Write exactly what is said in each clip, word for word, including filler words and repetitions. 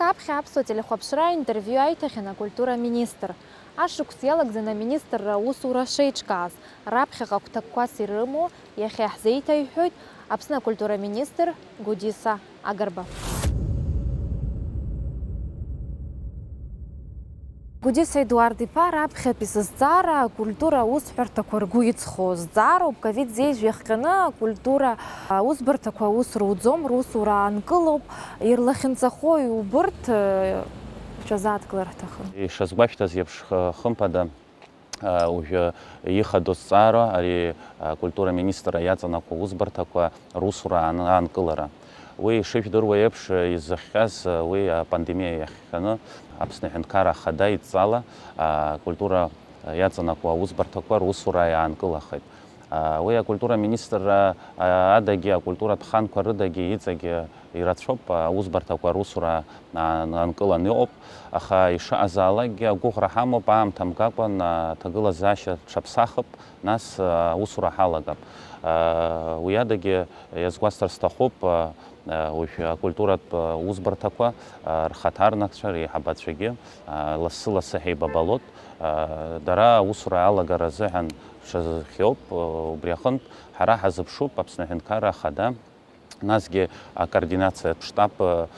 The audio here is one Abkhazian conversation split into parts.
Аԥхьа аԥсуа телехәаԥшра аинтервиу аиҭахьан акультура министр. Ашықәс иалагӡаны аминистрра аусура шеиҿкааз, раԥхьаҟа агәҭакқәас ирымоу, иахьа иаҳзеиҭаиҳәоит Аԥсны акультура министр Гәдиса Агарба. Гәдиса Едуард-иԥа, раԥхьатәи сызҵаара акультура аусҳәарҭақәа ргәы иҵхо зҵаароуп. Ковид зеижә иахҟьаны акультура аусбарҭақәа аус руӡом, русура аанкылоуп. Ирлахьынҵахои убырҭ, э, шәазааҭгылар ҳҭахын. Ишазгәашәҭаз еиԥш, х-, хымԥада, а, уажәы ихадоу зҵаара ари, а, акультура министрра иаҵанакуа аусбарҭақәа русура аан-, аанкылара. Уи ишыжәдыруа еиԥш, изыхҟьаз, уи апандемиа иахҟьаны Аԥсны Аҳәынҭқарра Ахада идҵала, а, акультура иаҵанакуа аусбарҭақәа русура иаанкылахеит. А, уи акультура министрра, а, адагьы, акультуратә ханқәа рыдагьы иҵегь ирацәоуп аусбарҭақәа русура аан-, аанкыланы иҟоуп, аха ишыҟазаалакгьы агәыӷра ҳамоуп, аамҭа мгакәан аҭагылазаашьа ҽаԥсахып, нас аусура ҳалагап. А, уи адагьы иазгәасҭар сҭахуп, а, а, уажә акультуратә, а, усбарҭақәа, а, рхаҭарнакцәа, реиҳабацәагьы, а, лассы-лассы ҳеибабалоит. А, дара аусура алагара азыҳәан ҽазыхиоуп, а, убри аҟынтә ҳара ҳазыԥшуп Аԥсны Аҳәынҭқарра Ахада, насгьы акоординациатә штаб, а,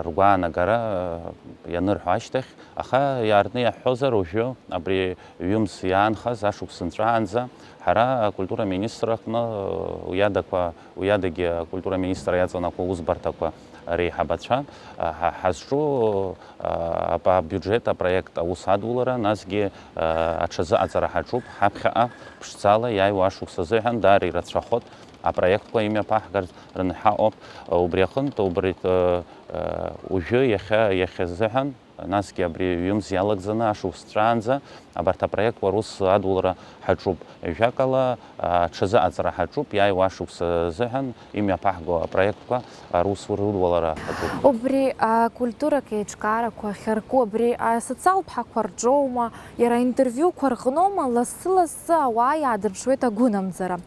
ргәаанагара, а, ианырҳәо ашьҭахь, аха иаартны иаҳҳәозар, уажәы абри ҩымз иаанхаз ашықәс нҵәаанӡа ҳара акультура министр аҟны, а, уиадақәа, уиадагьы акультура министр иаҵанакуа усбарҭақәа реиҳабацәа, а, ҳа-, ҳазҿу, а, ап-, абиуџьет апроект аус адулара, насгьы, а, аҽазыҟаҵара ҳаҿуп, ҳаԥхьаҟа ԥшӡала иааиуа ашықәс азыҳәан даара ирацәахоит апроектқәа имҩаԥаҳгарц рынҳаҟоуп. Убри аҟынтә, убри, э, э, уажәы иахьа, иахьазыҳәан, насгьы абри ҩымз иалагӡаны ашықәс ҵәаанӡа абарҭ апроектқәа рус адулара ҳаҿуп. Ажәакала, аҽазыҟаҵара ҳаҿуп, иааиуа ашықәс азыҳәан имҩаԥаҳго апроектқәа рус рыдулара ҳаҿуп. Убри акультуратә еиҿкаарақәа ахьарку, абри асоциалтә ҳақәа рҿоума, иара аинтервиуқәа рҟноума, лассы-лассы ауаа иаадырԥшуеит агәынамӡара.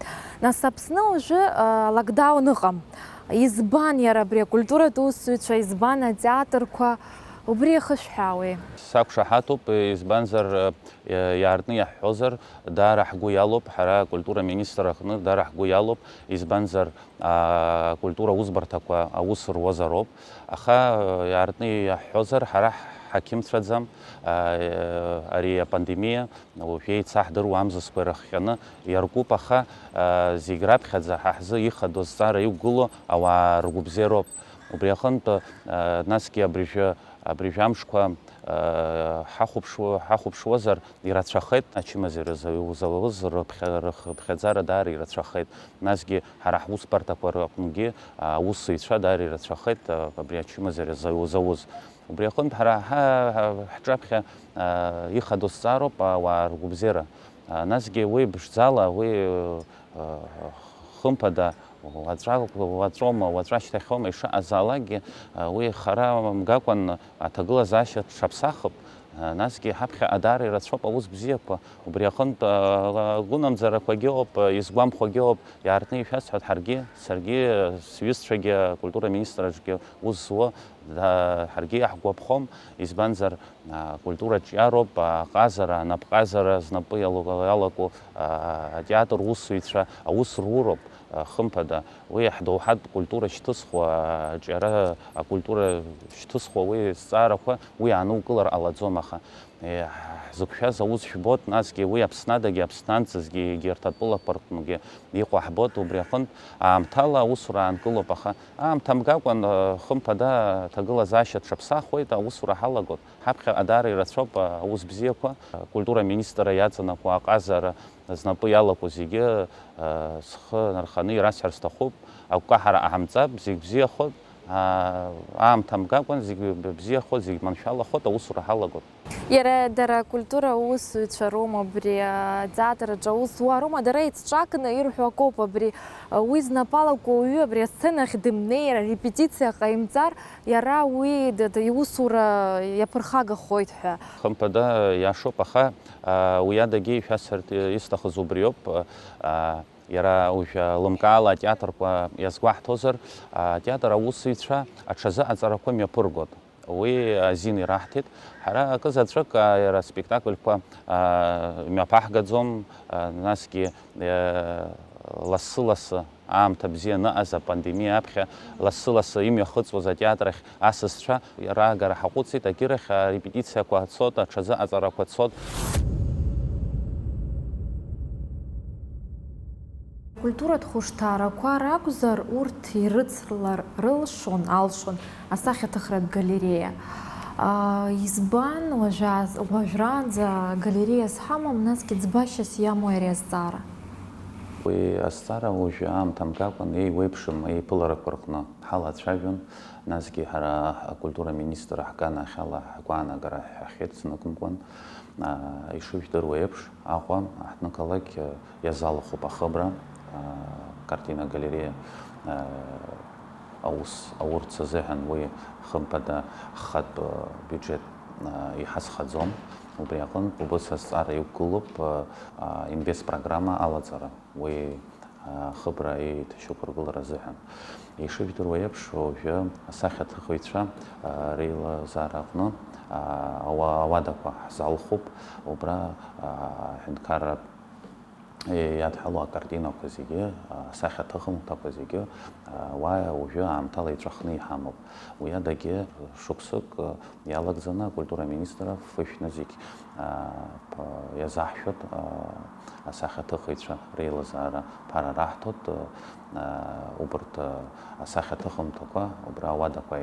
Нас Аԥсны уажәы, а, локдаун ыҟам. Избан иара абри акультуратә усзуҩцәа, избан атеатрқәа? Убри иахышәҳәаауеи? Сақәшаҳаҭуп, избанзар, э, иаартны иаҳҳәозар, даара ҳгәы иалоуп, ҳара акультура министр аҟны даара ҳгәы иалоуп, избанзар, а, акультура усбарҭақәа аус руазароуп. Аха, э, иаартны иаҳҳәозар, ҳара ҳ-, ҳақьымцәаӡам, а, э, ари апандемиа уажә еицаҳдыруа амзызқәа ирыхҟьаны иаркуп, аха, а, зегь раԥхьаӡа ҳа ҳзы ихадоу азҵаара иқәгылоу ауаа ргәабзиароуп. Убри аҟынтә, а, насгьы абыржәы, абыржәы амшқәа, а, ҳахәаԥшуа-, ҳахәаԥшуазар, ирацәахеит ачымазара зауз рыԥхьа-, рых-, рыԥхьаӡара даара ирацәахеит. Насгьы ҳара ҳусбарҭақәа рыҟнгьы аусзуҩцәа даара ирацәахеит, а, абри ачымазара зау-, зауз. Убри аҟынтә ҳара ҳа-, ҳа-, ҳҿаԥхьа, а, ихадоу зҵаароуп ауаа ргәабзиара. А, насгьы уи ԥшӡала, уи, а, хымԥада, уаҵәа-, уаҵәоума, уаҵәашьҭахьоума ишыҟазаалакгьы, а, уи хара мгакәан аҭагылазаашьа ҽаԥсахып. А, насгьы ҳаԥхьаҟа даара ирацәоуп аус бзиақәа. Убри аҟынтә, а, агәынамӡарақәагьы ыҟоуп, а, изгәамԥхогьы ыҟоуп, иаартны ишәасҳәоит ҳаргьы, саргьы, сҩызцәагьы, акультура министр аҿгьы ус зуа, да-, ҳаргьы иаҳгәаԥхом, избанзар, а, акультура ҿиароуп, аҟазара, анапҟазара знапы иалоу-, иалаку, а, атеатр усзуҩцәа аус руроуп, а, хымԥада. Уи ҳдоуҳатә культура шьҭызхуа, аҿиара акультура шьҭызхуа уи зҵаарақәа уи аанукылар ҟалаӡом, аха, е, ҳзықәшәаз аус жәбоит, насгьы уи Аԥснадагьы, Аԥснанҵазгьы, егьырҭ атәылақәа рҟынгьы иҟоу ҳбоит, убри аҟынтә аамҭала аусура аанкылоуп, аха аамҭа мгакәан, а, хымԥада аҭагылазаашьа ҽаԥсахуеит, аусура ҳалагоит. Ҳаԥхьаҟа даара ирацәоуп, а, аус бзиақәа. Акультура аминистрра иаҵанакуа аҟазара знапы иалаку зегьы, а, схы нарханы ирасҳәар сҭахуп. Агәкаҳара ҟаҳамҵап, зегь бзиахоит. А, аамҭа мгакәан зегь б-, бзиахоит, зегь маншәалахоит, аусура ҳалагоит. Иара дара акультура аусзуҩцәа роума, абри атеатр аҿы аус зуа роума, дара еицҿакны ирҳәо акоуп, абри, а, уи знапы алаку ауаҩы абри асценахь дымнеир, арепетициа ҟаимҵар, иара уи д-, д-, иусура иаԥырхагахоит ҳәа. Хымԥада, иашоуп, аха, а, уи адагьы ишәасҳәарц исҭахыз убриоуп, а, иара уажә лымкаала атеатрқәа иазгәаҳҭозар, атеатр аусзуҩцәа аҽазыҟаҵарақәа мҩаԥыргоит. Уи азин ираҳҭеит. Ҳара акы заҵәык, а, иара аспектакльқәа, а, мҩаԥаҳгаӡом, а, насгьы, а, лассы-лассы аамҭа бзиа аныҟаз апандемиа аԥхьа лассы-лассы имҩахыҵуаз атеатр ахь асасцәа раагара ҳаҟәыҵит, агьырахь арепетициақәа цот, аҽазыҟаҵарақәа цот. Культуратә хәышҭаарақәа ракәзар, урҭ ирыцлар рылшон, алшон асахьаҭыхратә галереиа. Аа, избан уажәаз-, уажәраанӡа галереиас ҳамам, насгьы ӡбашьас иамоу ари азҵаара? Уи азҵаара уажәы аамҭа мгакәан, еиуеиԥшым еиԥыларақәа рҟны ҳалацәажәон, насгьы ҳара акультура министр ҳганахьала ҳгәаанагара ҳҳәахьеит зныкымкәан. Аа, ишыжәдыруа еиԥш, Аҟәа аҳҭнықалақь, э, иазалахәуп ахыбра, аа, картина галереиа, аа, аус аурц азыҳәан уи хымԥада ҳхатә, э, биуџьет, аа, иҳазхаӡом. Убри аҟынтә убыс азҵаара иқәгылоуп, э, аа, инвестпрограмма алаҵара. Уи, аа, ахыбра еиҭашьақәыргылара азыҳәан. Ишыжәдыруа еиԥш, уажәы асахьаҭыхыҩцәа, аа, реилазаара аҟны, аа, ауа-, ауадақәа ҳзалхуп, убра, аа, аҳәынҭқарра иадҳәалоу акартинақәа зегьы, асахьаҭыхымҭақәа зегьы, уа уажәы аамҭала иҵәахны иҳамоуп. Уи адагьы шықәсык иалагӡаны акультура аминистрра фышәны зегь иазаҳшәоит, асахьаҭыхыҩцәа реилазаара ԥара раҳҭоит, убарҭ асахьаҭыхымҭақәа убра ауадақәа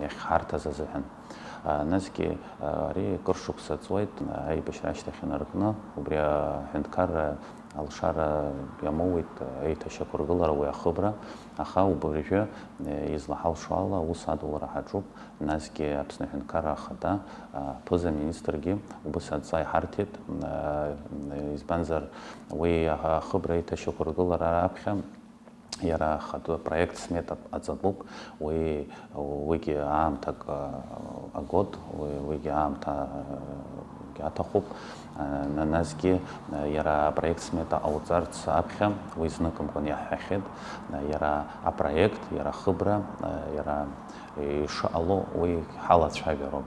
иахьҳарҭаз азыҳәан. Насгьы ари акыр шықәса ҵуеит, аибашьра ашьҭахь инаркны, убри аҳәынҭқарра алшара иамоуеит, еиҭашьақәыргылара уи ахыбра, аха убыржәы, излаҳалшо ала, аус адулара ҳаҿуп, насгьы Аԥсны Аҳәынҭқарра Ахада, аԥыза-министргьы убыс адҵа иҳарҭеит, избанзар, уи ахыбра еиҭашьақәыргылара аԥхьа, Иара ахатәы проект смета аҵатәуп, уи, уигьы аамҭак, а, агот, уи, уигьы аамҭа, а, аҭахуп. А, на-, насгьы, а, иара апроект смета ҟауҵарц аԥхьа уи зныкымкәан иаҳҳәахьеит. А, иара апроект, иара ахыбра, а, иара ишыҟало уи ҳалацәажәароуп.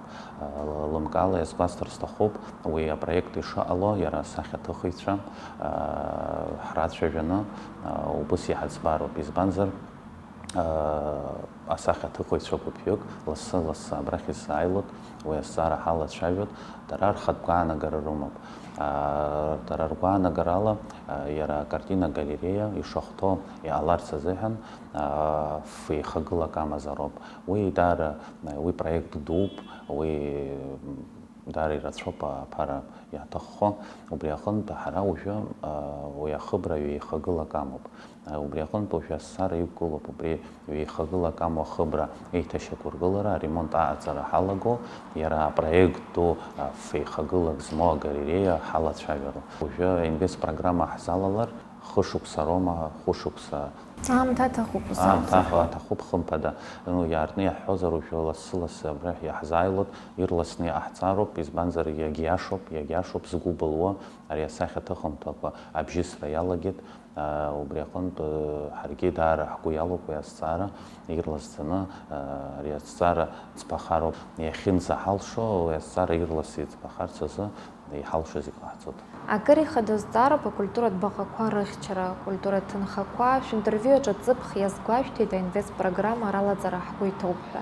Лымкаала иазгәасҭар сҭахуп, уи апроект ишыҟало, иара асахьаҭыхыҩцәа ҳрацәажәаны убыс иҳаӡбароуп, избанзар, асахьаҭыхыҩцәа гәыԥҩык лассы-лассы абрахь изааилоит, уи азҵаара ҳалацәажәоит, дара рхатә гәаанагара рымоуп. Дара ргәаанагарала, иара акартина галереиа ишахәҭоу иҟаларц азыҳәан, ф-еихагылак амазароуп. Уи даара, уи проект дууп, уи даара ирацәоуп аԥара иаҭаххо. Убри аҟынтә ҳара уажәы, уи ахыбра ҩеихагылак амоуп. Убри аҟынтә уажәы азҵаара иқәгылоуп, убри ҩеихагылак амоу ахыбра еиҭашьақәыргылара, аремонт аҟаҵара ҳалаго, иара апроект ду, ф-еихагылак змоу агалереиа ҳалацәажәароуп. Уажәы аинвестпрограмма ҳзалалар, Хышықәса роума, хәышықәса. Аамҭа аҭахуп ус Аамҭа акәзар. Аҭахуп, хымԥада. Ну, иаартны иаҳҳәозар, уажәы лассы-лассы абрахь иаҳзааилоит, ирласны иҟаҳҵароуп, избанзар, иагьиашоуп, иагьиашоуп, згәы былуа, ари асахьаҭыхымҭақәа абжьысра иалагеит. Аа, убри аҟынтә, ыы, ҳаргьы даара ҳгәы иалоуп уи азҵаара, ирласӡаны, аа, ари азҵаара ӡбахароуп. Иахьынӡаҳалшо, уи азҵаара ирласы иӡбахарц азы иҳалшо зегь ҟаҳҵоит. Акыр ихадоу зҵаароуп акультуратә баҟақәа рыхьчара, акультуратә ҭынхақәа. Шәинтервиу аҿы аҵыԥх иазгәашәҭеит, аинвест программа ралаҵара ҳгәы иҭоуп ҳәа.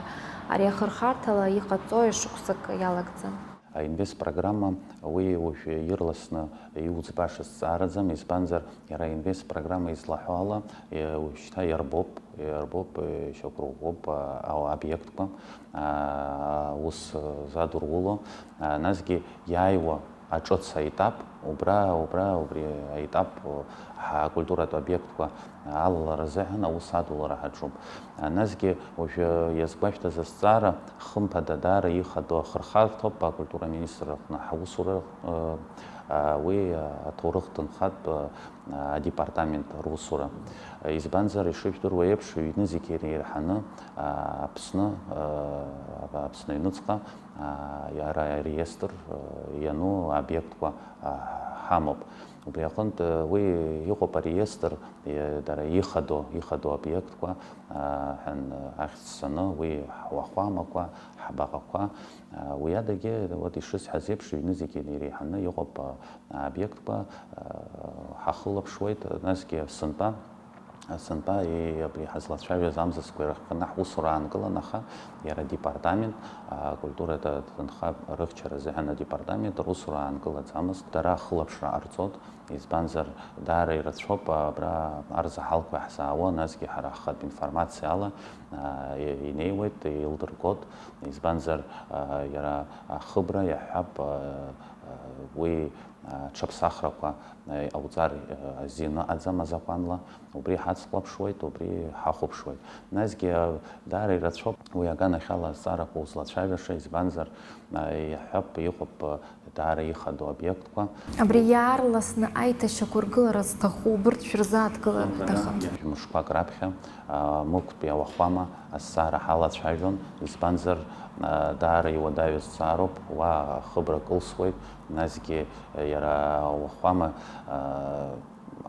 Ари ахырхарҭала иҟаҵои шықәсык иалагӡам? Аинвест программа уи уажә ирласны иуӡбаша зҵаараӡам, избанзар, иара аинвест программа излаҳәо ала, е, уажәшьҭа иарбоуп, иарбоуп, е, ишьақәырӷәӷәоуп, а, а, обиектқәа, а, ус, а, задургыло, а, насгьы иааиуа аҿыц аетап, убра, убра, убри аетап, о, ҳакультуратә обиектқәа алалара азыҳәан аус адулара ҳаҿуп. А, насгьы уажәы иазгәашәҭаз азҵаара, хымԥада, даара ихадоу ахырхарҭоуп акультура аминистрра аҟны ҳаусура, э, а, уи, а, аҭоурых ҭынхатә, а, адепартамент русура. Избанзар, ишыжәдыруа еиԥш, ҩны зегьы иреиҳаны, а, Аԥсны, а, Аԥсны аҩныҵҟа, а, иара ареестр, а, иану обиектқәа, а, ҳамоуп. Убри аҟынтә, уи иҟоуп ареестр, дара ихадоу, ихадоу обиектқәа ҳәан ахьӡ ҵаны, уи ҳуахәамақәа, ҳбаҟақәа, уи адагьы, вот, ишысҳәаз еиԥш, ҩны зегьы иреиҳаны иҟоуп аобиектқәа, ҳахылаԥшуеит, насгьы сынтәа, сынтәа абри ҳазлацәажәаз амзызқәа ирыхҟьаны ҳусура аанкылан, аха иара адепартамент, акультуратә ҭынха рыхьчара азыҳәан адепартамент русура аанкылаӡамызт, дара ахылаԥшра ҟарҵот. Избанзар, даара ирацәоуп абра арзаҳалқәа иаҳзаауа, насгьы ҳара ҳхатә информациала инеиуеит, еилдыргоит, избанзар, иара ахыбра иаҳҳәап, уи аҽаԥсахрақәа иҟауҵар азин ыҟаӡам азакәанла, убри ҳацклаԥшуеит, убри ҳахәаԥшуеит. Насгьы даара ирацәоуп уи аганахьала азҵаарақәа узлацәажәаша, избанзар, иаҳҳәап, иҟоуп даара ихадоу обиектқәа. Абри иаарласны аиҭашьақәыргылара зҭаху убырҭ шәрызааҭгылар рҭахым. Мышқәак раԥхьа, а, Мықәтәи ауахәама азҵаара ҳалацәажәон, избанзар, а, даара иуадаҩу зҵаароуп, уа ахыбра кылсуеит, насгьы иара ауахәама, а,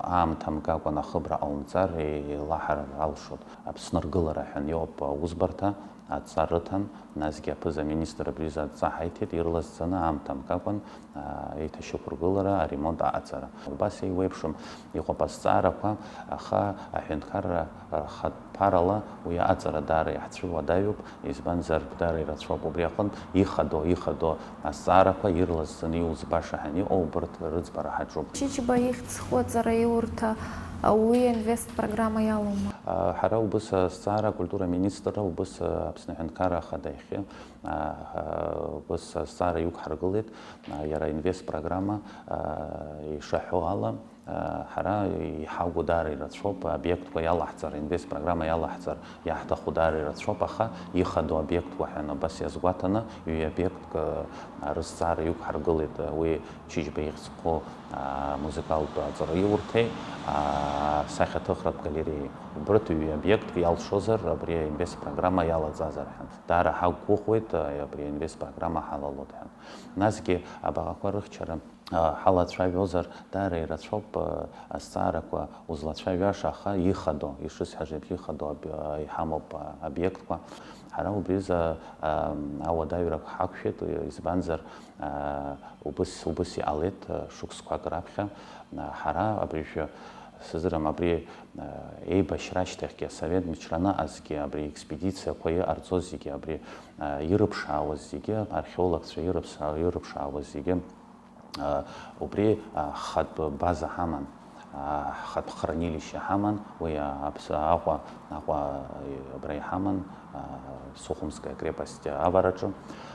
аамҭа мгакәан ахыбра ҟаумҵар, еилаҳар алшоит. Аԥсны аргылара ҳәа иоуп аусбарҭа, адҵа рыҭан, насгьы аԥыза-министр абри азы адҵа ҳаиҭеит, ирласӡаны аамҭа мгакәан, а, еиҭашьақәыргылара, аремонт аҟаҵара. Убас еиуеиԥшым иҟоуп азҵаарақәа, аха аҳәынҭқарра рхатә ԥарала уи аҟаҵара даара иаҳцәыуадаҩуп, избанзар, даара ирацәоуп убри аҟынтә ихадоу, ихадоу азҵаарақәа ирласӡаны иузбаша ҳәа иҟоу убырҭ рыӡбара ҳаҿуп. Чичба ихьӡ зху аҵараиурҭа, а, уи инвест программа иалоума? А, ҳара убыс азҵаара акультура министрра, убыс Аԥсны аҳәынҭқарра ахада иахьа, а, убыс азҵаара иқәҳаргылеит, а, иара инвест программа, а, ишаҳәо ала, а, ҳара иҳагу даара ирацәоуп, аобиектқәа иалаҳҵар, инвест программа иалаҳҵар иаҳҭаху даара ирацәоуп, аха ихадоу обиектқәа ҳәа абас иазгәаҭаны, ҩ-обиектк, а, рызҵаара иқәҳаргылеит, уи Чичба ихьӡ зху, а, музыкалтә аҵараиурҭеи, а, сахьаҭыхратә галереи. Убырҭ ҩ обиектк иалшозар, абри аинвест программа иалаҵазар ҳәа. Даара ҳақәгәыӷуеит, а, абри аинвест программа ҳалалоит ҳәа. Насгьы абаҟақәа рыхьчара, а, ҳалацәажәозар, даара ирацәоуп, а, азҵаарақәа узлацәажәаша, аха ихадоу, ишысҳәаз еиԥш, ихадоу аб-, а, иҳамоуп, а, обиектқәа. Ҳара убри азы, а, ауадаҩрақәа ҳақәшәеит, избанзар, а, убыс, убыс иҟалеит, а, шықәсқәак раԥхьа. А, ҳара абри шәа-, сыздырам, абри, а, еибашьра ашьҭахьгьы, асовет мчра аныҟазгьы, абри аекспедициақәа иҟарҵоз зегьы, абри, а, ирыԥшаауаз зегьы, археологцәа ирыԥса-, ирыԥшаауаз зегьы, а, убри, а, ҳхатә база ҳаман, а, ҳхатә хранилище ҳаман, уи, а, Аԥс-, Аҟәа, Аҟәа, а, абра иҳаман, а, Сухумская крепость авараҿы.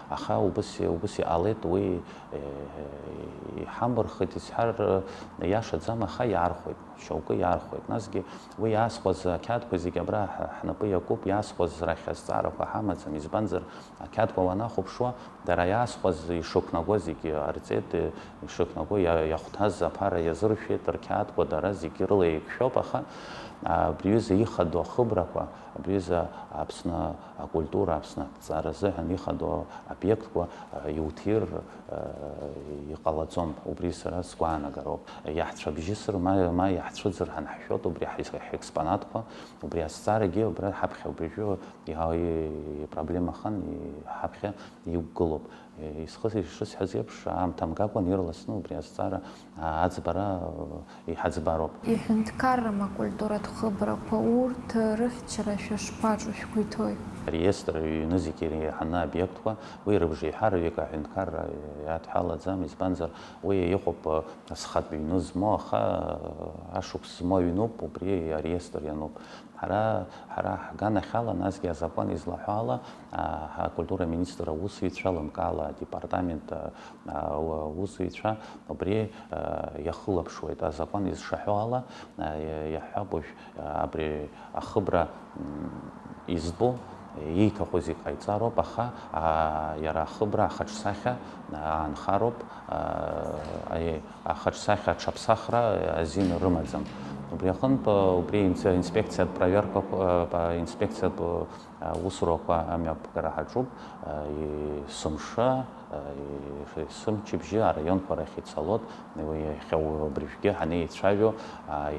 Аха убыс, убыс иҟалеит, уи, э, иҳамбырхит, исҳәар, э, иашаӡам, аха иаархәеит, шьоукы иаархәеит. Насгьы уи иаасхәаз ақьаадқәа зегьы абра ҳ-, ҳнапы иакуп, иаасхәаз рахь азҵаарақәа ҳамаӡам, избанзар, ақьаадқәа уанахәаԥшуа, дара иаасхәаз ишықәнаго зегьы ҟарҵеит, ишықәнаго иа-, иахәҭаз аԥара иазыршәеит, рқьаадқәа дара зегьы рыла еиқәшәоуп, аха, а, абри аҩыза ихадоу ахыбрақәа, абри аҩыза Аԥсны акультура, Аԥсны аҭҵаара азыҳәан ихадоу обиектқәа, а, иуҭир, а, иҟалаӡом. Убри сара сгәаанагароуп. Иаҳцәабжьысыр, ма, ма иаҳцәыӡыр ҳәа ҳшәоит убри ҳ-, ҳекспонатқәа, убри азҵаарагьы убра ҳаԥхьа убрижәы иа-, и-, ипроблемахан, и-, ҳаԥхьа иқәгылоуп. Исхыс-, ишысҳәаз еиԥш, аамҭа мгакәан ирласны убри азҵаара, а, аӡбара, а, иҳаӡбароуп. Иҳәынҭқаррам акультуратә хыбрақәа, урҭ рыхьчара шәышԥаҿу, шәгәы иҭои? Ареестр аҩны зегьы иреиҳаны аобиектқәа, уи рыбжеиҳараҩык аҳәынҭқарра иадҳәалаӡам, избанзар, уи иҟоуп, а, зхатә ҩны змоу, аха, а, ашықәс змоу аҩнуп, убри ареестр иануп. Ҳара, ҳара ҳганахьала, насгьы азакәан излаҳәо ала, а, акультура министр аусзуҩцәа, лымкаала адепартамент, а, а, аусзуҩцәа убри, а, иахылаԥшуеит. Азакәан изшаҳәо ала, а, иа-, иаҳҳәап, уажә, а, абри ахыбра, м, изтәу, ииҭаху зегь ҟаиҵароуп, аха, а, иара ахыбра ахаҿсахьа, а, аанхароуп, а, аи-, ахаҿсахьа аҽаԥсахра азин рымаӡам. Убри аҟынтә, убри инс-, инспекциатә проверкақәа, инспекциатә Аусурақәа амҩаԥгара ҳаҿуп, есымша, есымчыбжьы араионқәа рахь ицалоит. Уи иахьа абыржәгьы ҳанеицәажәо,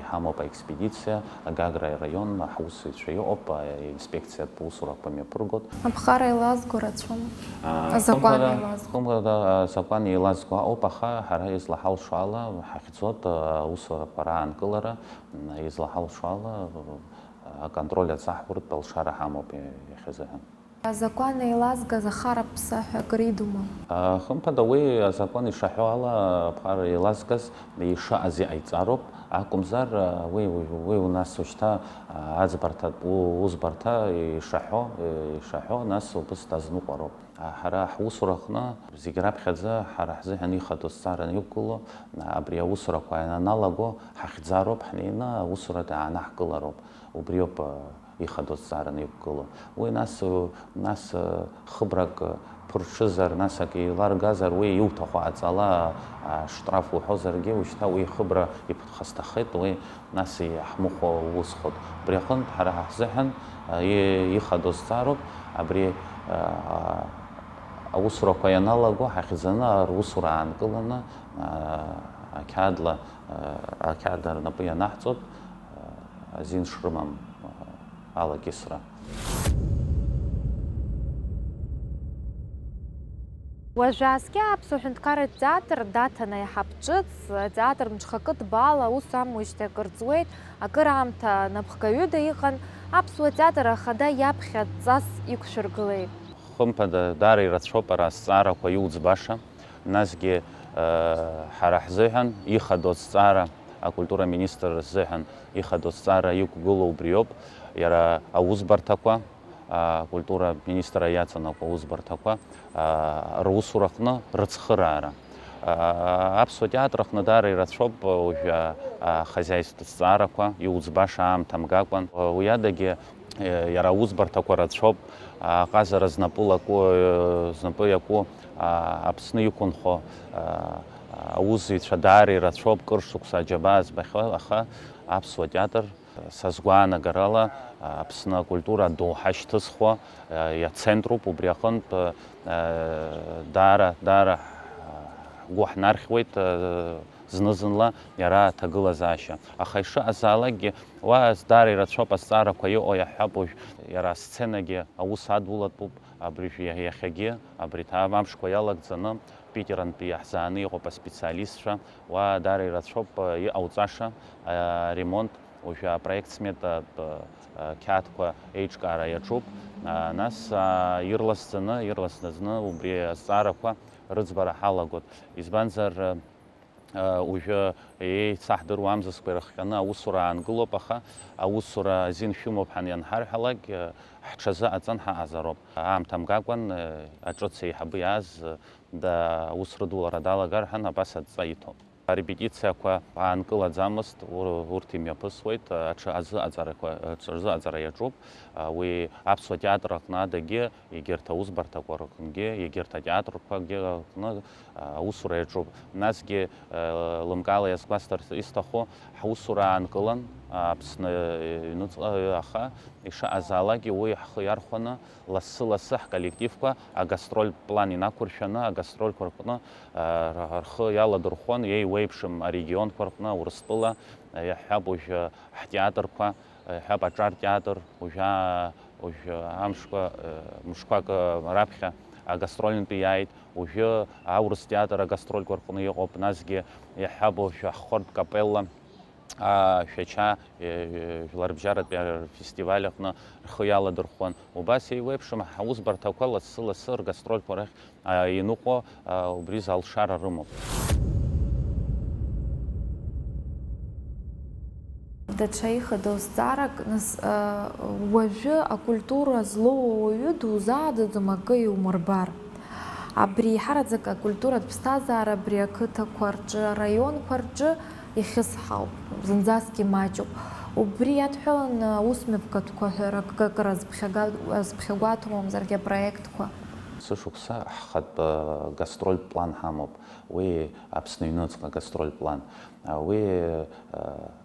иҳамоуп аекспедициа, Гагра араион ҳусзуҩцәа иҟоуп, аинспекциатә усурақәа мҩаԥыргоит. Аԥҟара еилазго рацәоума? Азакәан еилазго? Хымԥада, азакәан еилазго ауп, аха ҳара излаҳалшо ала ҳахьӡоит аусурақәа раанкылара, излаҳалшо ала аконтроль аҵаҳуртә алшара ҳамоуп иахьазыҳәан. Азакәан еилазгаз ахараԥса ҳәа акыр идума? Хымԥада, уи азакәан ишаҳәо ала, аԥҟара еилазгаз ишыҟаз иҟаиҵароуп, акәымзар, уи, уи, уи у нас ушьҭа аӡбарҭатә у-, узбарҭа ишаҳәо, ишаҳәо, нас убыс дазныҟәароуп. Ҳара ҳусураҟны зегь раԥхьаӡа ҳара ҳзыҳәан ихадоу зҵаараны иқәгылоу, абри аусурақәа иананалаго ҳахьӡароуп, ҳнеины аусурада аанаҳкылароуп. Убриоуп, ихадоу зҵаараны иқәгылоу. Уи нас, нас, хыбрак ԥырҽызар, нас акы еиларгазар, уи иуҭаху ҟаҵала, а, штраф уҳәозаргьы, ушьҭа уи хыбра иԥыҭхасҭахеит, уи нас иаҳмыхәо усхоит. Убри аҟынтә ҳара ҳзыҳәан, а, и-, ихадоу зҵаароуп, абри, а, аусурақәа ианалаго ҳахьӡаны русура аанкыланы, а, ақьаадла, а, ақьаад рнапы ианаҳҵоит, а, азин шрымам, а, алакьысра. Уажәы ааскьа Аԥсуа ҳәынҭқарратә театр Даҭана иаҳа ԥҿыц, атеатр мҽхакы ҭбаала аус амуижьҭеи акыр ҵуеит, акыр аамҭа напхгаҩыда иҟан, Аԥсуа театр ахада иаԥхьа ҵас иқәшәыргылеит. Хымԥада, даара ирацәоуп ара азҵаарақәа иуӡбаша. Насгьы, э, ҳара ҳзыҳәан ихадоу азҵаара, акультура министр рзыҳәан ихадоу азҵаара иқәгылоу убриоуп, иара аусбарҭақәа, акультура министр иаҵанакуа аусбарҭақәа, э, русураҟны рыцхыраара. Э, Аԥсуа театр аҟны даара ирацәоуп уажәы, э, ахозиаистә зҵаарақәа иуӡбаша аамҭа мгакәан. Уи адагьы, Иара аусбарҭақәа рацәоуп, аҟазара знапы лаку, знапы иаку, Аԥсны иқәынхо аусзуҩцәа даара ирацәоуп, кыр шықәса аџьабаа збахьоу, аха аԥсуа театр, сазгәаанагарала, Аԥсны акультура адоуҳа шьҭызхуа иацентруп, убри аҟынтә даара, даара ҳгәы ҳнархьуеит. Зны-зынла иара аҭагылазаашьа. Аха ишыҟазаалакгьы, уа даара ирацәоуп азҵаарақәа иҟоу, иаҳҳәап, уажә иара асценагьы аус адулатәуп, абыржә иа-, иахьагьы, абри ҭаам амшқәа иалагӡаны, Питерантәи иаҳзааны иҟоуп аспециалистцәа, уа даара ирацәоуп, э, иҟауҵаша, э, аремонт, уажәы апроект сметатә, э, қьаадқәа еиҿкаара иаҿуп, э, нас, э, ирласӡаны, ирласӡаны убри азҵаарақәа рыӡбара ҳалагоит. Избанзар, э, Уажәы еицаҳдыруа амзызқәа ирыхҟьаны аусура аангылоуп, аха аусура азин шәымоуп ҳәа ианҳарҳәалак, ҳҽазыҟаҵан ҳаҟазароуп. Аамҭа мгакәан, аҿыц еиҳабы иааз, аус рыдулара далагар ҳәа абас адҵа иҭон. Арепетициақәа аанкылаӡамызт, ур-, урҭ имҩаԥысуеит, аҽы азыҟаҵарақәа, аҽы рзыҟаҵара иаҿуп. Уи аԥсуа театр аҟны адагьы, егьырҭ аусбарҭақәа рҟынгьы, егьырҭ атеатрқәагьы рҟны, а, аусура иаҿуп. Насгьы, а, лымкаала иазгәасҭарц исҭаху, ҳусура аанкылан, а, Аԥсны иҩныҵҟа, аха ишыҟазаалакгьы уи ҳхы иархәаны, лассы-лассы ҳколлективқәа агастрольтә план инақәыршәаны, агастрольқәа рҟны, а, р-, рхы иаладырхәон, еиуеиԥшым арегионқәа рҟны, Урыстәыла, а, иаҳҳәап, уажәы ҳтеатрқәа, иаҳҳәап, аҿар театр, уажәы, уажәы амшқәа, э, мышқәак, э, раԥхьа агастрольнтәи иааит, уажәы аурыс театр агастрольқәа рҟны иҟоуп, насгьы иаҳҳәап, уажәы ҳхортә капелла, а, Шәача, э, жәларбжьаратәи афестиваль аҟны рхы иаладырхәуан. Убас еиуеиԥшым ҳусбарҭақәа лассы-лассы ргастрольқәа рахь а, иныҟәо, а, убри залшара рымоуп. Даҽа ихадоу зҵаарак, нас, а, уажәы акультура злоу ауаҩы дузааӡаӡом акы иумырбар. Абри еиҳараӡак акультуратә ԥсҭазаара абри ақыҭақәа рҿы, араионқәа рҿы ихьысҳауп, зынӡаск имаҷуп. Убри иадҳәаланы аусмҩаԥгатәқәа ҳәа акы-, акыр азԥхьага-, азԥхьагәаҭоу мамзаргьы апроектқәа. Сышықәса ҳхатә, э, гастрольтә план ҳамоуп. Уи Аԥсны аҩныҵҟа гастрольтә план. А, уи, э,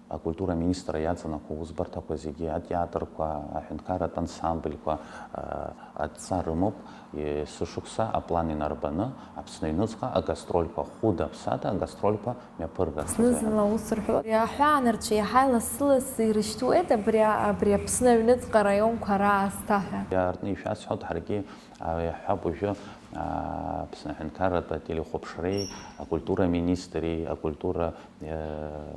Акультура аминистр иаҵанакуа аусбарҭақәа зегьы, атеатрқәа, аҳәынҭқарратә ансамбльқәа, а, адҵа рымоуп, есышықәса аплан инарбаны Аԥсны аҩныҵҟа агастрольқәа, хәыда-ԥсада агастрольқәа мҩаԥыргарц азы. Зны-зынла аус рҳәо, аҳәаанырцә иаҳа лассы-лассы ирышьҭуеит абри, абри Аԥсны аҩныҵҟа араионқәа раасҭа ҳәа. Иаартны ишәасҳәоит, ҳаргьы, а, иаҳҳәап уажәы, а, Аԥсны аҳәынҭқарратә ателехәаԥшреи, акультура аминистри, акультура, э,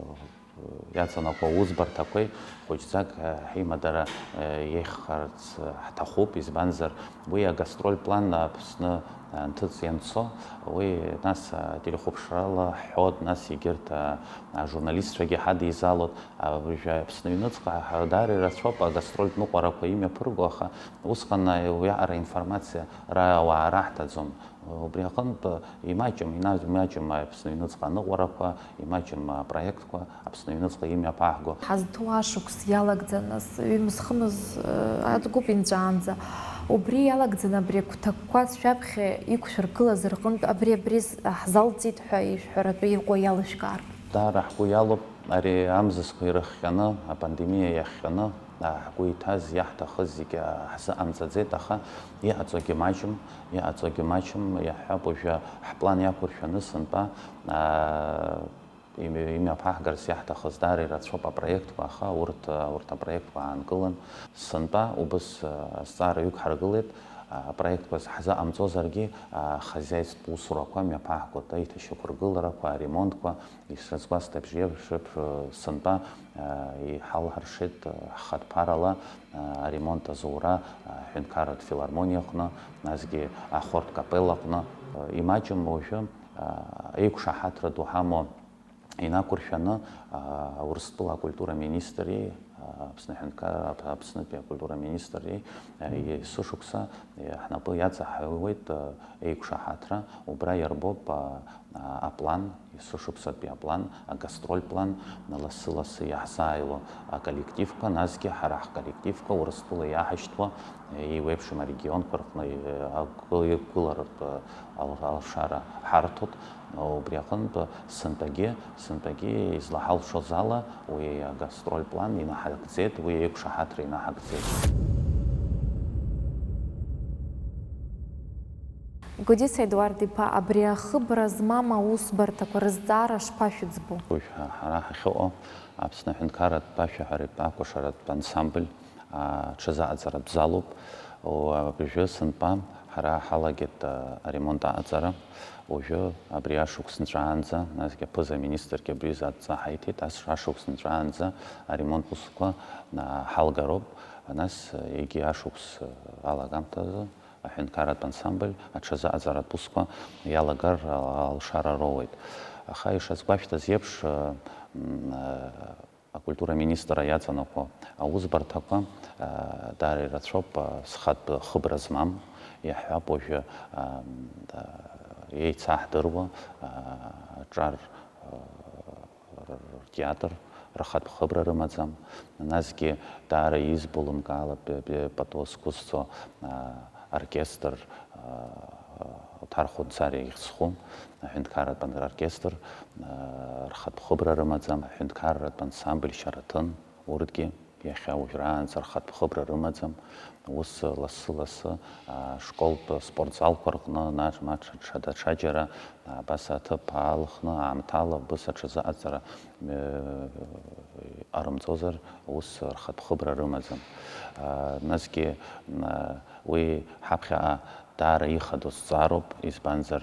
иаҵанакуа аусбарҭақәеи хәыҷӡак, э, ҳимадара, э, еиӷьхарц, э, ҳҭахуп, избанзар, уи агастроль план Аԥсны, э, анҭыҵ ианцо, уи нас, э, ателехәаԥшрала ҳҳәоит, нас егьырҭ, э, ажурналистцәагьы ҳадеизалоит, а, уажәы Аԥсны аҩныҵҟа даара ирацәоуп агастрольтә ныҟәарақәа имҩаԥырго, аха усҟан, э, уиаҟара информациа ра-, ауаа раҳҭаӡом. Убри аҟынтә имаҷым, ина-, имаҷым Аԥсны аҩныҵҟа аныҟәарақәа, имаҷым апроектқәа, Аԥсны аҩныҵҟа имҩаԥаҳго. Ҳазҭоу ашықәс иалагӡаны, ҩымз-хымз, э, ацгәы инҵәаанӡа, убри иалагӡаны абри агәҭакқәа сшәаԥхьа иқәшәыргылаз рҟынтә абри, абри ҳзалҵит ҳәа ишәҳәаратәы иҟоу иалышәкаартә. Даара ҳгәы иалоуп ари амзызқәа ирыхҟьаны, апандемиа иахҟьаны, а, ҳгәы иҭаз, иаҳҭахыз зегьы, а, ҳзыҟамҵаӡеит, аха иҟаҵогьы маҷым, иҟаҵогьы маҷым, иаҳҳәап, уажәы ҳплан иақәыршәаны сынтәа, а, имҩа-, имҩаԥаҳгарц иаҳҭахыз даара ирацәоуп апроектқәа, аха урҭ, а, урҭ апроектқәа аанкылан, сынтәа убыс, а, азҵаара ҩык ҳаргылеит, а, апроектқәа ҳзыҟамҵозаргьы, а, ахозиаистә усурақәа мҩаԥаҳгоит, аиҭашьақәыргыларақәа, аремонтқәа, Ишазгәасҭеит, абжьы еиԥш, сынтәа, а, иҳалҳаршеит, а, ҳхатә ԥарала, а, аремонт азура, а, аҳәынҭқарратә филармониа аҟны, насгьы ахортә капелла аҟны. А, имаҷым уажәы, а, еиқәшаҳаҭра ду ҳамоу инақәыршәаны, а, Урыстәыла акультура министри, а, Аԥсны аҳәынҭқарра, Ап-, Аԥснытәи акультура министри, а, есышықәса, а, ҳнапы иаҵаҳауеит, а, еиқәшаҳаҭра, убра иарбоуп, а, а, аплан, есышықәсатәи аплан, агастроль план, лассы-лассы иаҳзааило аколлективқәа, насгьы ҳара ҳколлективқәа Урыстәыла иаҳашьҭуа, еиуеиԥшым арегионқәа рҟны, э, агы-, иқәгыларатә, э, ал-, алшара ҳарҭоит. Убри аҟынтә сынтәагьы, сынтәагьы излаҳалшоз ала уи агастроль план инаҳагӡеит, уи еиқәшаҳаҭра инаҳагӡеит. Гәдиса Едуард-иԥа, абри ахыбра змам аусбарҭақәа рызҵаара шԥашәыӡбо? Уажә ҳа-, ҳара ҳахьыҟоу Аԥсны аҳәынҭқарратә ашәаҳәаратә акәашаратә ансамбль, а, аҽазыҟаҵаратә залоуп. О, абыржәы сынтәа ҳара ҳалагеит, а, аремонт аҟаҵара. Уажәы абри ашықәс нҵәаанӡа, насгьы аԥыза-министргьы абри изы адҵа ҳаиҭеит, ас ашықәс нҵәаанӡа аремонт усқәа, а, ҳалгароуп. Нас, а, егьи ашықәс, а, алагамҭазы аҳәынҭқарратә ансамбль аҽазыҟаҵаратә усқәа иалагар ал-, алшара роуеит. Аха ишазгәашәҭаз еиԥш, м, акультура аминистр иаҵанакуа аусбарҭақәа, даара ирацәоуп, зхатә хыбра змам, иаҳҳәап, уажәы, м, еицаҳдыруа, аҿар, ртеатр рхатә хыбра рымаӡам, насгьы даара избо лымкаала пе-, пе-, пату зқәызҵо, а, оркестр, а, Оҭар Хәынҵариа ихьӡ-хәы, аҳәынҭқарратә оркестр, а, рхатә хыбра рымаӡам, аҳәынҭқарратә ансамбль Шьараҭын, урҭгьы иахьа уажәраанӡа рхатә хыбра рымаӡам. Ус лассы-лассы, а, школтә спортзалқәа рҟны, нас, ма ҽа-, ҽа-, даҽаџьара, а, абас аҭыԥ аалхны, аамҭала абас аҽазыҟаҵара, э, иҟарымҵозар, ус рхатә хыбра рымаӡам. А, насгьы, а, уи ҳаԥхьаҟа даара ихадоу зҵаароуп, избанзар,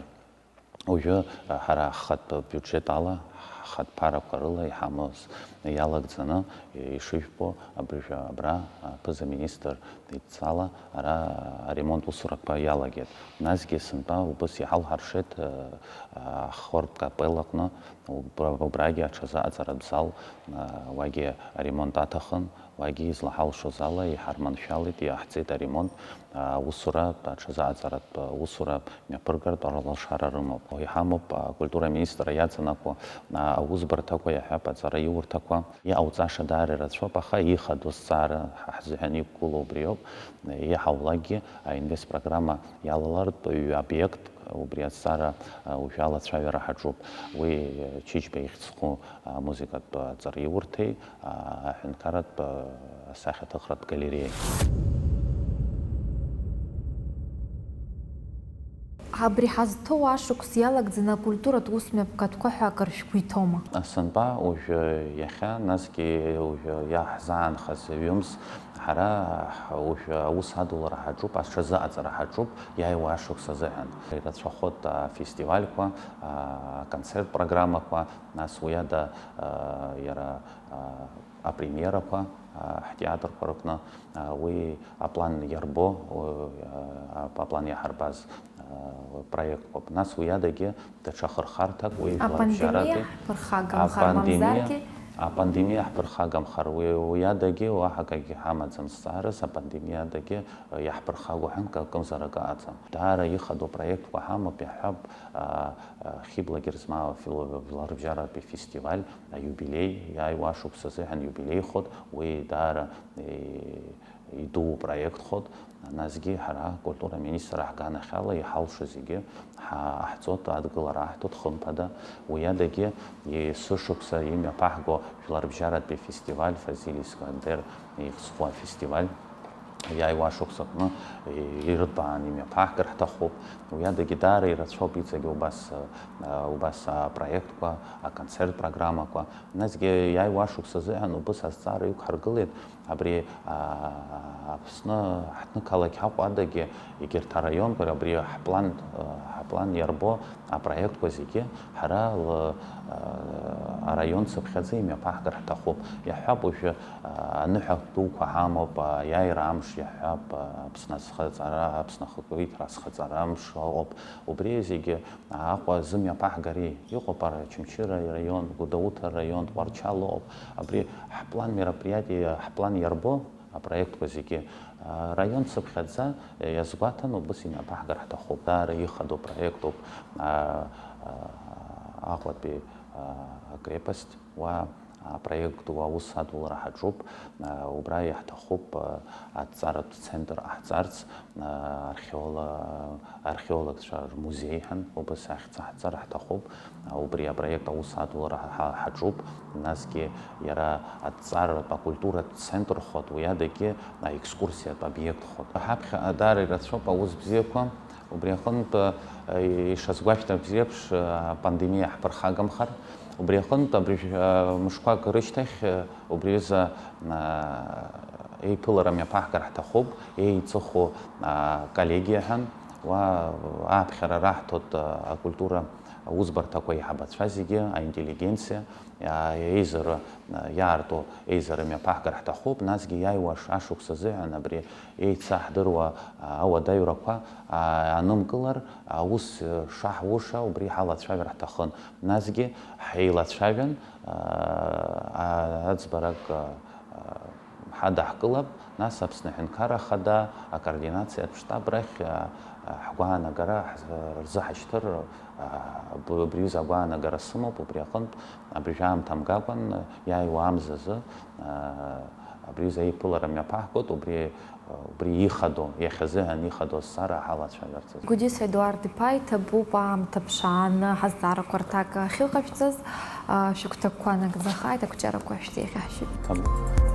уажәы, а, ҳара ҳхатә биуџьет ала, ҳхатә ԥарақәа рыла иҳамаз иалагӡаны, ишыжәбо, абыржәы абра, а, аԥыза-министр идҵала ара аремонт усурақәа иалагеит. Насгьы сынтәа убас иҳалҳаршеит, а, а, ахортә капеллаҟны, убра-, убрагьы аҽазыҟаҵаратә зал, а, уагьы аремонт аҭахын. Уагьы излаҳалшоз ала иҳарманшәалеит, иаҳҵеит аремонт, аусура, аҽазыҟаҵаратә усура мҩаԥыргартә алшара рымоуп. Иҳамоуп акультура аминистр иаҵанакуа Аусбарҭақәа иаҳәап, аҵараиурҭақәа, иҟауҵаша даара ирацәоуп, аха ихадоу зҵаара ҳзыҳәан иқәгылоу убриоуп. Иҳаулакгьы аинвест программа иалалартә ҩ-обиект убри азҵаара уажәы алацәажәара ҳаҿуп. Уи Чычба ихьӡ зху амузыкатә ҵараиурҭеи аҳәынҭқарратә асахьаҭыхратә галереиеи. Абри ҳазҭоу ашықәс иалагӡаны акультуратә усмҩаԥгатәқәа ҳәа акыр шәгәы иҭоума? Сынтәа уажәы иахьа, насгьы уажәы иаҳзаанхаз ҩымз, ҳара уажәы аус адулара ҳаҿуп, аҽазыҟаҵара ҳаҿуп, иааиуа ашықәс азыҳәан. Ирацәахоит афестивальқәа, аконцерт программақәа, нас уи ада, иара, апремиерақәа, ҳтеатрқәа рыҟны, уи аплан иарбо, аплан иаҳарбаз проектқәоуп. Нас уи адагьы даҽа хырхарҭак, уи Апандемиа жәларбжьаратәи ҳԥырхагамхар, апандемиа, мамзаргьы? Апандемиа ҳԥырхагамхар, уи, уи адагьы уаҳа акгьы ҳамаӡам зҵаараз, апандемиа адагьы иаҳԥырхагоу ҳәа акымзарак ыҟаӡам. Даара ихадоу проектқәа ҳамоуп, иаҳҳәап, Хьыбла Герзмаиа фило-, жәларбжьаратәи фестиваль, аиубилеи, иааиуа ашықәс азыҳәан иубилеихоит, уи даара, е, идуу проектхоит. Насгьы ҳара акультура аминистрра ҳганахьала иҳалшо зегьы ҳа-, ҳаҳҵоит, адгылара аҳҭоит, хымԥада. Уи адагьы есышықәса имҩаԥаҳго жәларбжьаратәи афестиваль, Фазиль Искандер ихьӡ зху афестиваль, иааиуа ашықәс аҟны ирҭбааны имҩаԥаҳгар ҳҭахуп. Уи адагьы даара ирацәоуп иҵегь убас, а, убас апроектқәа, аконцерт программақәа. Насгьы иааиуа ашықәс азыҳәан убыс азҵаара иқәҳаргылеит. Абри, а, Аԥсны ҳҭнықалақь Аҟәа адагьы егьырҭ араионқәа, абри ҳплан, а, ҳплан иарбо апроектқәа зегьы ҳара л-, а, араион цыԥхьаӡа имҩаԥаҳгар ҳҭахуп. Иаҳҳәап, уажәы, а, аныҳәа дуқәа ҳамоуп, аиааира амш иаҳҳәап, а, Аԥсны азхаҵара, Аԥсны ахақәиҭра азхаҵара амш ыҟоуп. Убри зегьы Аҟәа зымҩаԥаҳгари, иҟоуп ара Очамчыра араион, Гәдоуҭа араион, Тҟәарчал ыҟоуп. Абри ҳплан мероприятие, ҳплан иарбо апроектқәа зегьы, а, раион цыԥхьаӡа иазгәаҭаны убыс имҩаԥаҳгар ҳҭахуп. Даара ихадоу проектуп, а, а, Аҟәатәи, а, акрепость, уа апроект ду аус адулара ҳаҿуп, а, убра иаҳҭахуп, а, аҭҵааратә центр ҟаҳҵарц, а, археоло-, археологцәа рмузеи ҳәа убас ахьӡ аҳҵар ҳҭахуп. А, убри апроект аус адулара ҳа-, ҳаҿуп, насгьы иара аҭҵааратә акультуратә центрхоит, уи адагьы аекскурсиатә обиектхоит. Ҳаԥхьаҟа даара ирацәоуп аус бзиақәа. Убри аҟынтә, э, ишазгәашәҭарц еиԥш, э, апандемиа ҳԥырхагамхар, убри аҟынтә абыржә, э, мышқәак рышьҭахь, э, убри аҩыза, э, еиԥылара мҩаԥаҳгар ҳҭахуп, еиҵыху, э, коллегиа ҳәа, уа аԥхьара раҳҭоит, э, акультура аусбарҭақәа аиҳабацәа зегьы, аинтеллигенциа, еизара, иаарту еизара мҩаԥаҳгар ҳҭахуп, насгьы иааиуа аш-, ашықәс азыҳәан абри еицаҳдыруа ауадаҩрақәа анымкылар, аус шаҳуша убри ҳалацәажәар ҳҭахын. Насгьы ҳеилацәажәан, аӡбарак ҳадаҳкылап, нас Аԥсны Аҳәынҭқарра Ахада акоординациатә штаб рахь, а, а, ҳгәаанагара ҳз-, рзыҳашьҭыр, а, б-, абри аҩыза агәаанагара сымоуп, убри аҟынтә абыржәы аамҭа мгакәан, а, иааиуа амзазы, а, абри аҩыза аиԥылара мҩаԥаҳгоит, убри, а, убри ихадоу, иахьазыҳәан ихадоу азҵаара ҳалацәажәарц азы. Гәдиса Едуард-иԥа, иҭабуп аамҭа ԥшааны ҳазҵаарақәа рҭак ахьыҟашәҵаз, а, шәыгәҭакқәа нагӡахааит, ақәҿиарақәа шәзеиӷьаҳшьоит. Иҭабуп.